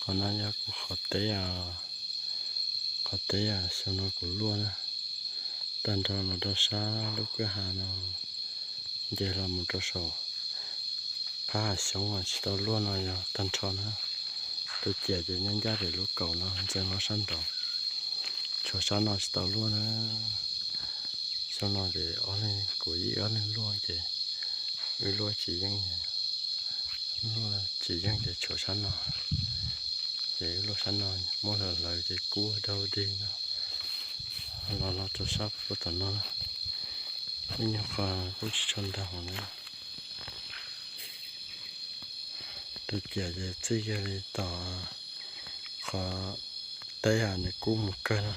Qhov no yog kuv qhov teb, qhov teb xyoo no kuv luaj na. Tag nrho los rau sab lub kwj ha no, nce hlo mus rau saum phab hav xyoob tsis tau luaj no yog tag nrho na. Tus ciam ces nyob ncaj pem lub kaum no ntxeev hlo sab nraud. Tshuav sab no tsis tau luaj na. Xyoo no ces ob leeg, kuv ib ob leeg luaj ces wb luaj tsis yeej, luaj tsis yeej ces tshuav sab no. Ces wb luaj sab no muab hlawv hlawv ces kub dau dig no. Los los rau sab puag tom no, ib nyuag qho kuj tsis tshua ntau na. Tus ciam ces txij kiag li tom qhov teb ha nws kub mus kawg no,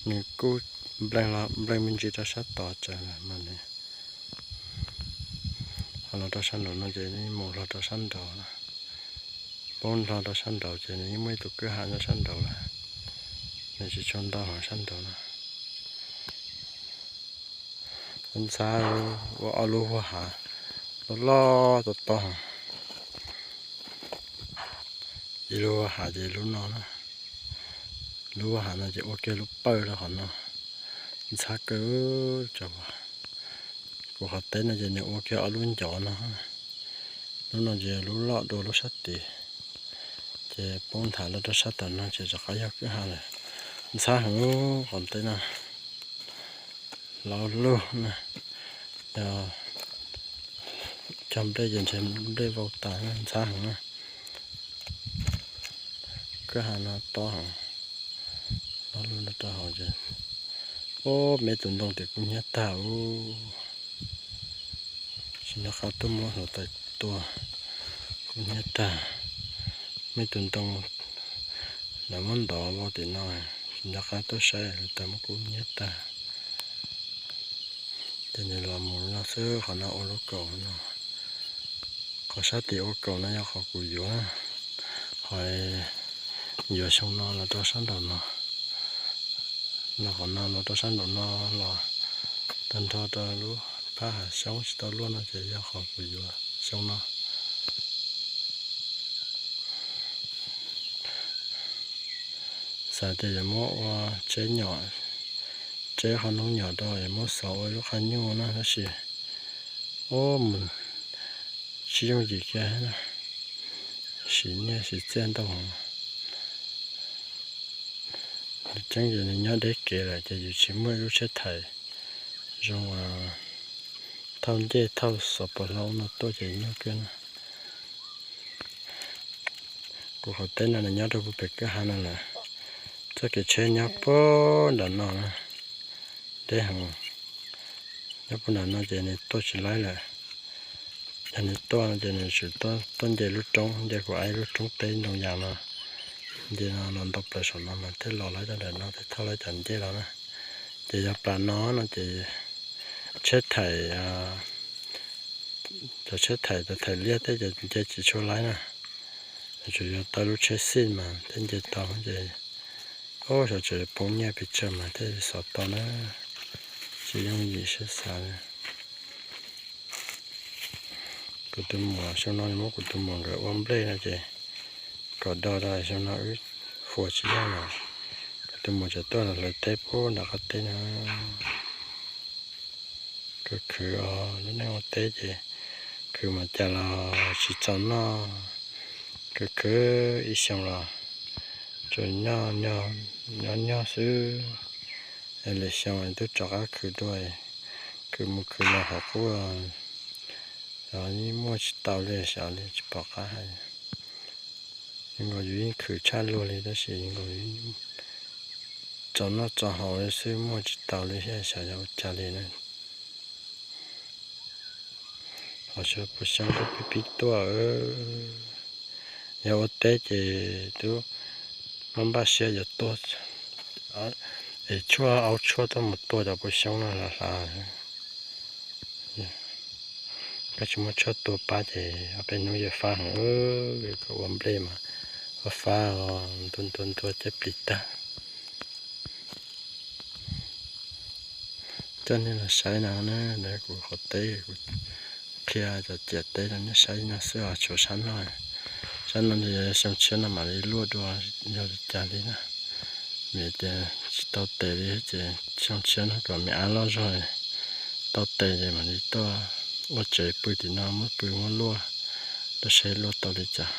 nws kub npleej me ntsis rau sab tod tsawv lawm mas nws ho los rau sab nraud no ces mus hlo rau sab nraud na. Poob hlo rau sab nraud ces nws yeej muaj ib tug kwj ha nyob sab nraud lawm, nws tsis tshua ntau heev sab nraud na. Ntxhab ua ob lub vaj hav loj loj tob tob, ib lub vaj hav ces lub no na, lub vaj hav no ces ua kiag lub pawg rau qhov no, ntxhab kawg. Kuv qhov teb no ces nws ua kiag ob lub ncov no, lub no ces lub loj dua lub sab tid, ces poob nthav los rau sab tom no ces rov qab yog kwj ha lawm. Ntxhab heev qhov teb no, los lug na, yog cog nplej ces ntshe nplej vau tas, ntxhab heev na. Kwj ha no tob heev, los lug rau hauv ces, ub, me tus ntoo tim kub hnyiab tag ub. Tsis nco qab tuaj muab hluav taws tua, kub hnyiab tag. Me tus ntoo lawv muab ntov vau tim no, tsis nco qab tuaj saib hluav taws muab kub hnyiab tag. Ces nws los mus no xwb, qhov no ua lub kaum no. Qhov sab tim ua kaum no yog qhov kuv yuav, qhov yuav xyoo no los rau sab nraum no. Los qhov no los rau sab nraum no los tag nrho rau lub phab hav xyoob tsis tau luaj no ces yog qhov kuv yuav xyoo no. Xav tias yuav muab ua tseb nyom, tseb qhov noob nyom rau yuav muab xov ua lub qhov nyuj na tab sis ub, mus tsis yooj yim kiag, siv nyiaj siv txiaj ntau heev. Tseeb ces nws nyob deb kev lawm ces yus tsis muaj ib lub tsheb thais zoo thauj ncej thauj xov pos hlau no tuaj ces nyuaj kawg na. Kuv qhov teb no nws nyob rau puag pem kwj ha no lawm. Txoj kev tsheb nyob puag nram no na, deb heev. Nyob puag nram no ces nws tuaj tsis laib lawm. Yog nws tuaj no ces nws tsuas tuaj nce lub roob, nce kuv aib lub roob teb ntoo yas no, nce no los ntau plaws saum no mas thiaj los laib rau nram no thiaj thauj laib cov ncej los na. Ces yog plas no no ces tsheb thais, cov tsheb thais, cov thais liaj tej ces nce tsis tshua laib na. Tsuas yog tau lub tsheb xij mas thiaj nce tau ces, ub, xyov tseem yuav poob nyiaj pes tsawg mas thiaj xov tau na. Tsis yooj yim siab xav li. Kuv tus muam xyoo no muab kuv tus muam nkawd ua nplej no ces kom do rau xyoo no wb fuas tsis yeej lawm. Kuv tus muam tseem tuaj los hlawv teb puag nram qab teb no. Khwv khwv os, lub neej ua teb ces khwv mas cas los tsis txaus noj. Khwv khwv ib xyoos los tsuas nyob nyob xwb, es lwm xyoo twb rov qab khwv dua. Khwv mus khwv los hov qub, xyov yeej muaj tsis tau li, xyov li tsis pom qab hais. Zoo nkaus yus yeej khwv tshaj luag li tab sis zoo nkaus txaus noj txaus haus li xwb, muaj tsis tau li thiab, xyov yog ua cas li na. Ho xyov puas xyoo twb pib pib tuaj. Yog ua teb ces twb npaj npaj siab yuav tuaj, es tshuaj, au tshuaj tuaj mus tua cov puas xyoob no hlav hlav. Koj tsis muaj tshuaj tua pab ces ob peb hnub yuav fab heev, kom ua nplej mas ua fab ntua ntua ntua caj plis tag. Coj nej los saib no na, kuv qhov teb, kuv qhia cov ciam teb rau nej saib no xwb os, tshuav sab no, Tab no ces xyoo tshiab no mam li luaj dua, yog li cas li na. Vim tias tsis tau tes li ces xyoo tshiab no kom me ab loj zog, tau tes ces mam li tuaj ua tsev pw tim no muab pw muab luaj, rau seb luaj tau li cas.